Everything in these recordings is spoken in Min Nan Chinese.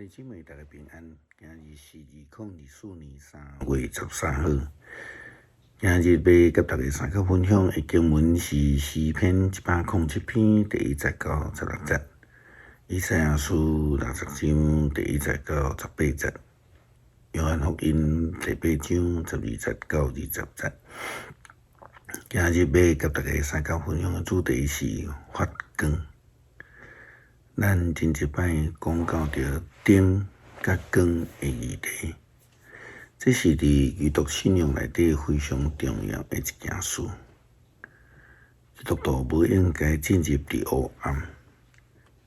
兄弟姊妹，大家平安。今日是2024年3月13號。今日欲佮大家相共分享的經文是詩篇107篇第1節到16節，以賽亞書60章第1節到18節，約翰福音第8章12節到20節。今日欲佮大家相共分享的主題是發光。咱前一擺講到著燈佮光的議題，這是佇基督信仰內底非常重要的一件事。基督徒無應該進入佇黑暗，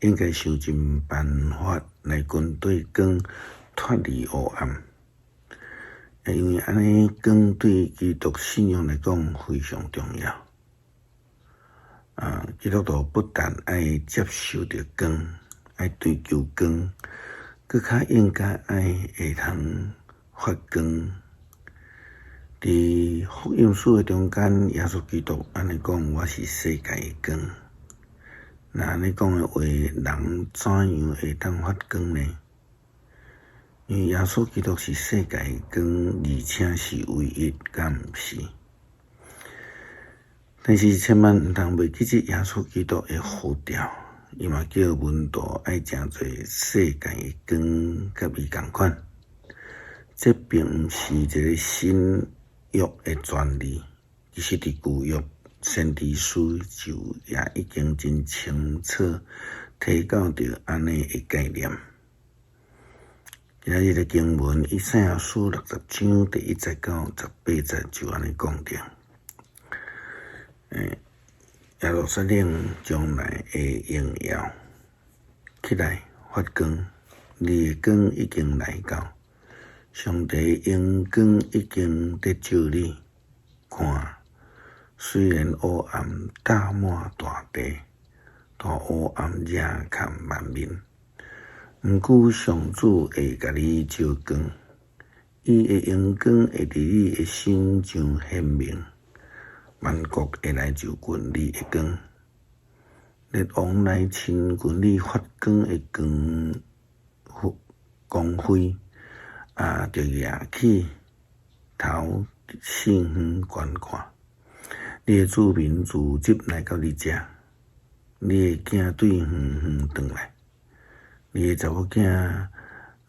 應該想盡辦法來跟綴光脫離黑暗。因為按呢，光對基督信仰來講非常重要。基督徒不但愛接受著光，愛追求光，閣較應該愛會通發光。佇福音書的中間，耶穌基督按呢講：我是世界的光。若按呢講的話，人怎樣會當發光呢？因為耶穌基督是世界的光，而且是唯一，敢毋是？但是千萬毋通袂記得耶穌基督的呼召，伊嘛叫門徒愛成做世界的光，佮伊仝款。這並毋是一个新約的專利，其實佇舊約先知書就也已經真清楚提到著按呢的概念。今日的經文，以賽亞書60章第1節到18節就按呢講著。耶路撒冷將來的榮耀，起來發光，你的光已經來到，上帝榮光已經佇照你。看，雖然烏暗罩滿大地，大烏暗遮蓋萬民，毋過上主會共你照光，伊的榮光會佇你的身上顯明。萬國會來就近你的光，列王來親近你發光的光光輝，也著舉起頭四方觀看。你的子民聚集來到你遮，你的囝對遠遠轉來，你的查某囝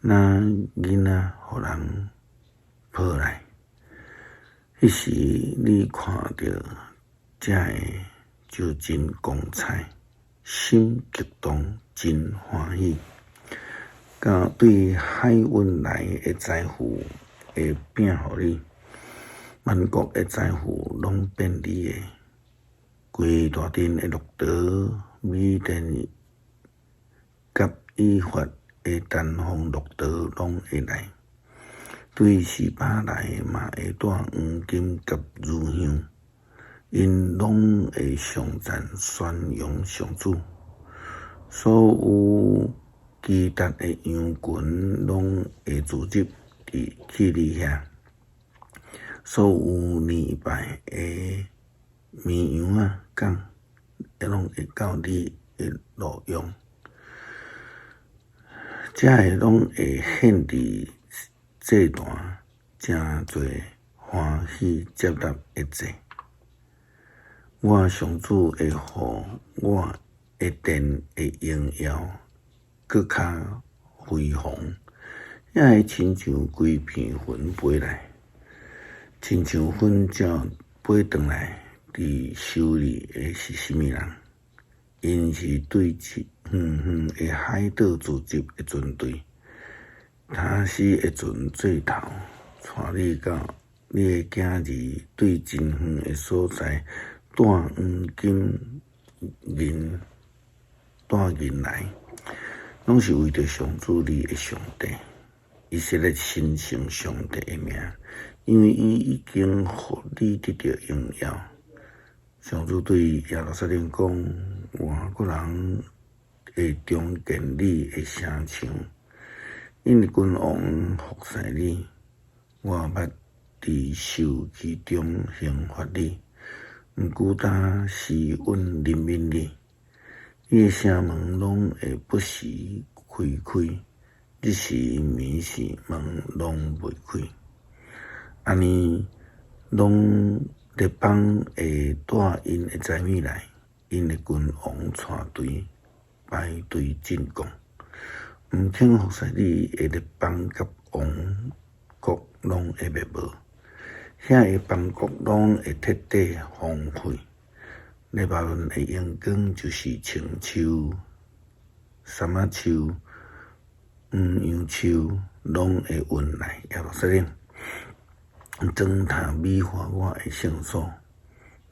若囡仔予人抱來。彼時你看著這个就真光彩，心激動，真歡喜。佮對海運來的財富會餅予你，萬國的財富攏變你的。規大陣的駱駝、米甸佮以法的單方駱駝攏會來。對示巴來嘛會帶黃金佮乳香，𪜶攏會頌讚宣揚上主。所有基達的羊群攏會聚集佇去你遐，所有禮拜的綿羊仔犅，攏會到你的路用，這个攏會獻佇祭壇，成做歡喜接納的祭。我上主會予我的殿的榮耀閣較輝煌，也會親像規片雲飛來，親像雲鳥飛轉來。佇修理的是啥物人？𪜶是對遠遠的海島聚集的船隊。他施的船做頭，帶你佮你的囝兒對真遠的所在帶黃金銀帶銀來，攏是為著上主你的上帝，以色列神聖上帝的名，因為伊已經予你得著榮耀。上主對耶路撒冷講：外國人會重建你的城牆。因為君王服侍你，我捌佇受氣中刑罰你，毋過焦施恩憐憫你。你的城門攏會不時開開，日時暝時門攏袂開。按呢，攏列邦會帶𪜶的財物來，𪜶的君王帶隊排隊進貢。毋肯服侍你的列邦佮王國攏會滅無，遐个邦國攏會徹底荒廢。黎巴嫩的榮光就是松樹、杉仔樹、黃楊樹，攏會運來耶路撒冷，裝塔美化我的聖所。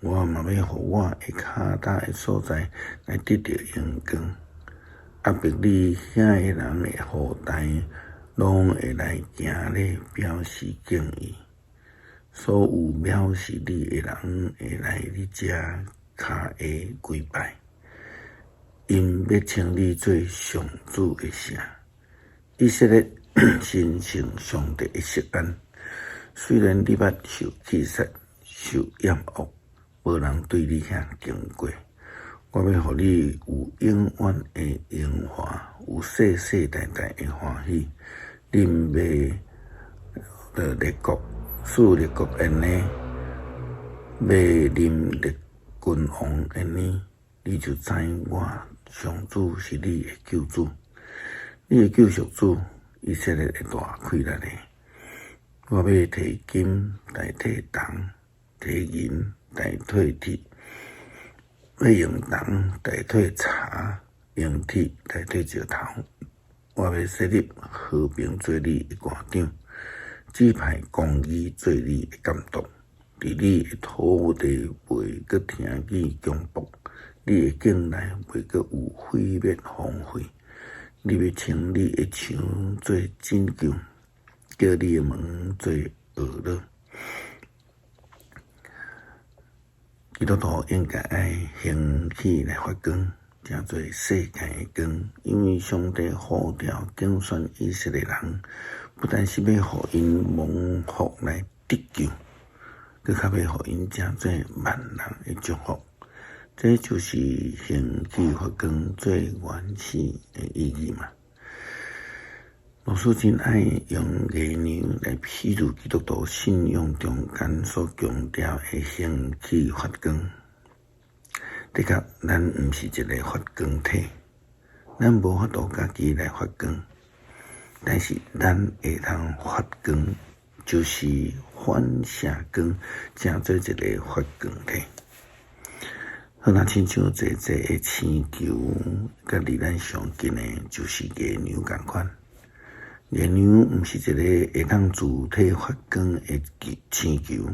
我嘛欲予我的跤踏的所在來得著榮光。壓迫你遐个人的後代，攏會來行禮表示敬意。所有藐視你的人會來你遮跤下跪拜，𪜶欲稱你做上主的城，以色列神聖上帝的錫安。雖然你捌受棄殺、受厭惡，無人對你遐經過，我欲予你有永遠的榮華，有世世代代的歡喜。恁欲到列國，賜列國煙呢，欲啉列君王煙呢，你就知我上主是你的救主，你的救贖主，以色列的大氣力的。我欲提金代替銅，提銀代替鐵，欲用銅代替柴，用鐵代替石頭。我欲設立和平做你的官長，指派公義做你的監督。佇你的土地袂閣聽見強暴，你的境內袂閣有毀滅荒廢。你欲稱你的牆做拯救，叫你的門做樂樂。基督徒應該愛興起來發光，成做世界的光，因為上帝呼召揀選以色列人，不但是欲予𪜶蒙福來得救，閣較欲予𪜶成做萬人的祝福。這就是興起發光最原始的意義嘛。牧師真愛用月娘來比喻基督徒信仰中間所強調的興起發光。的確，咱毋是一个發光體，咱無法度家己來發光，但是咱會通發光，就是反射光，成做一个發光體。好，若親像濟濟的星球，佮離咱上近的，就是月娘仝款。月娘毋是一个會當自體發光的星球，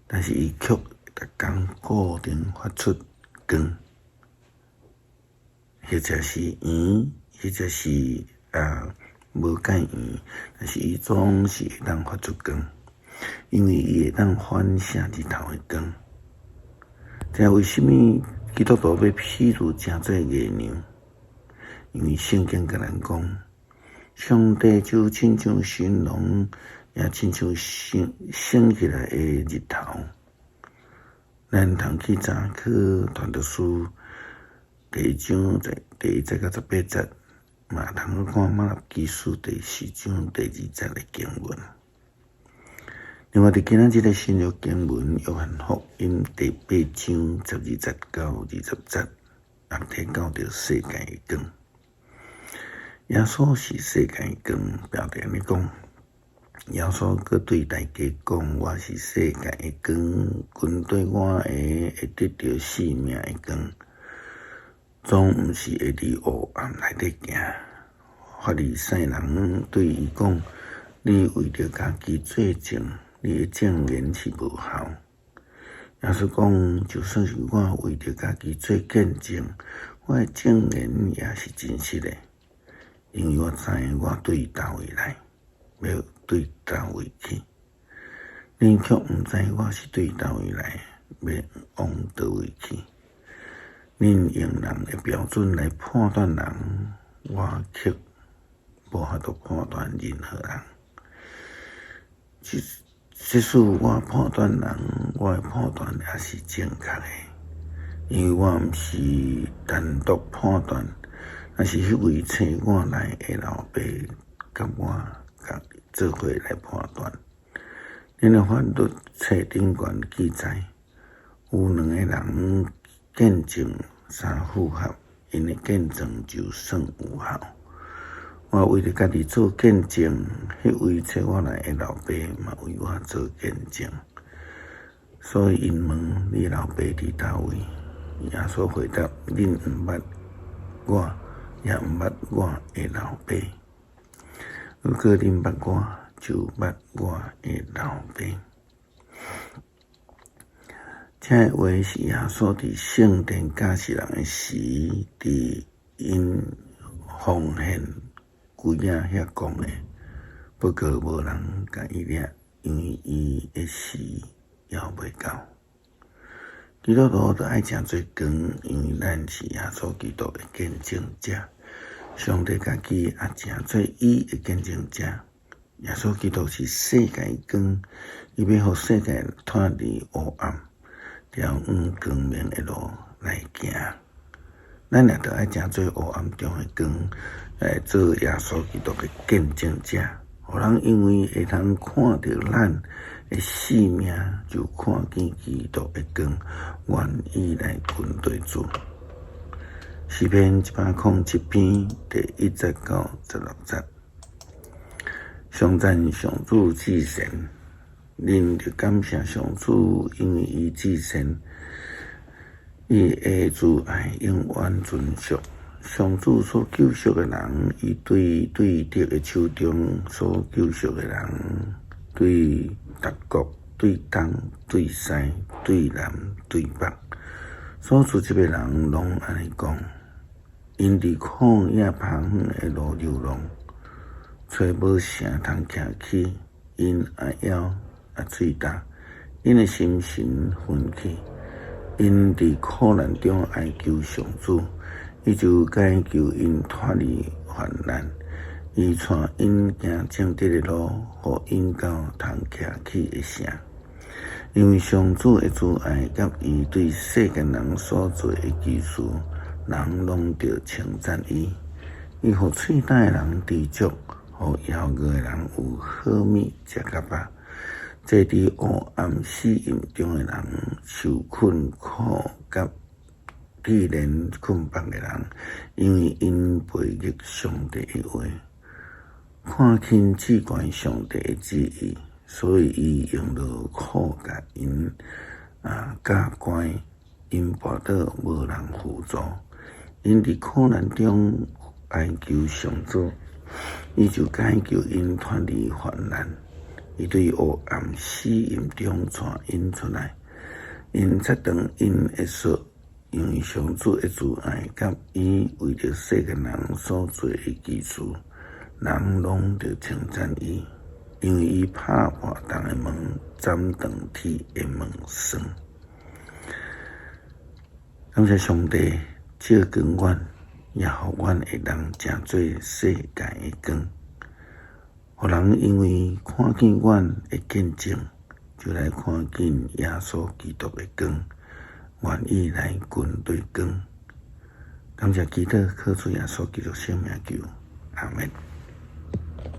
但是伊卻逐工固定發出光，或者是圓，或者是無蓋圓，但是伊總是會當發出光，因為伊會當反射日頭的光。這為啥物基督徒欲比喻成做月娘？因為聖經共咱講，上帝就親像神農，也親像升升起來的日頭。咱通去查考傳道書第一章第一節到18節，嘛通去看瑪拉基書第四章第二節的經文。另外，佇今仔日的新約經文，約翰福音第八章12節到20節，也提到著世界的光。耶穌是世界的光，標題按呢講。耶穌閣對大家講：我是世界的光，跟隨我的會得著生命的光，總毋是會佇黑暗內底行。法利賽人對伊講：你為著家己做證，你的證言是無效。耶穌講：就算是我為著家己做見證，我的證言也是真實的，因為我知我對佗位來，欲對佗位去。恁卻毋知我是對佗位來，欲往佗位去。恁用人的標準來判斷人，我卻無法度判斷任何人。即使我判斷人，我的判斷也是正確的，因為我毋是單獨判斷，而是彼位差我來的老爸佮我共做伙來判斷。恁的法律冊頂懸記載，有兩个人見證相符合，𪜶的見證就算有效。我為著家己做見證，彼位差我來的老爸嘛為我做見證。所以𪜶問你老爸佇佗位？耶穌回答：恁毋捌我，也毋捌我的老爸。如果恁捌我，就捌我的老爸。這个話是耶穌佇聖殿教示人的時，佇𪜶方圓櫃仔遐講的。不過無人共伊掠，因為伊的時猶未到。基督徒著愛成做光，因為咱是耶穌基督的見證者。上帝家己也成做伊的見證者。耶穌基督是世界的光，伊欲予世界脫離黑暗，朝向光明的路來行。咱也著愛成做黑暗中的光，來做耶穌基督的見證者，予人因為會通看著咱的生命，就看見基督的光，願意來跟隨主。詩篇107篇第1節到16節，頌讚上主至善，恁著感謝上主，因為伊至善，伊的慈愛永遠存續。上主所救贖的人，伊對對敵的手中所救贖的人，對達國、對東、對西、對南、對北，所聚集的人攏按呢講。𪜶佇曠野旁遠的路流浪，揣無城通徛起，𪜶也枵也喙焦，𪜶的心神昏去。𪜶佇苦難中哀求上主，伊就解救𪜶脫離患難。伊帶𪜶行正直的路，予𪜶到通徛起的城。因為上主的慈愛佮伊對世間人所做的奇事，人攏著稱讚伊。伊予喙焦的人知足，予枵餓的人有好物食較飽。坐佇黑暗死蔭中的人，受困苦佮鐵鏈捆綁的人，因為𪜶背逆上帝的話，看輕至懸上帝的旨意，所以伊用勞苦共𪜶教乖，𪜶跋倒無人扶助。𪜶佇苦難中哀求上主，伊就解救𪜶脫離患難。伊對黑暗死蔭中帶𪜶出來，𪜶切斷𪜶的索，因為上主的慈愛佮伊為著世間人所做的奇事，人攏著稱讚伊，因為伊拍破銅的門，斬斷鐵的門閂。感謝上帝照光阮，也予阮會當成做世界的光。予人因為看見阮的見證，就來看見耶穌基督的光，願意來跟隨光。感謝基督，靠主耶穌基督聖名求，阿們。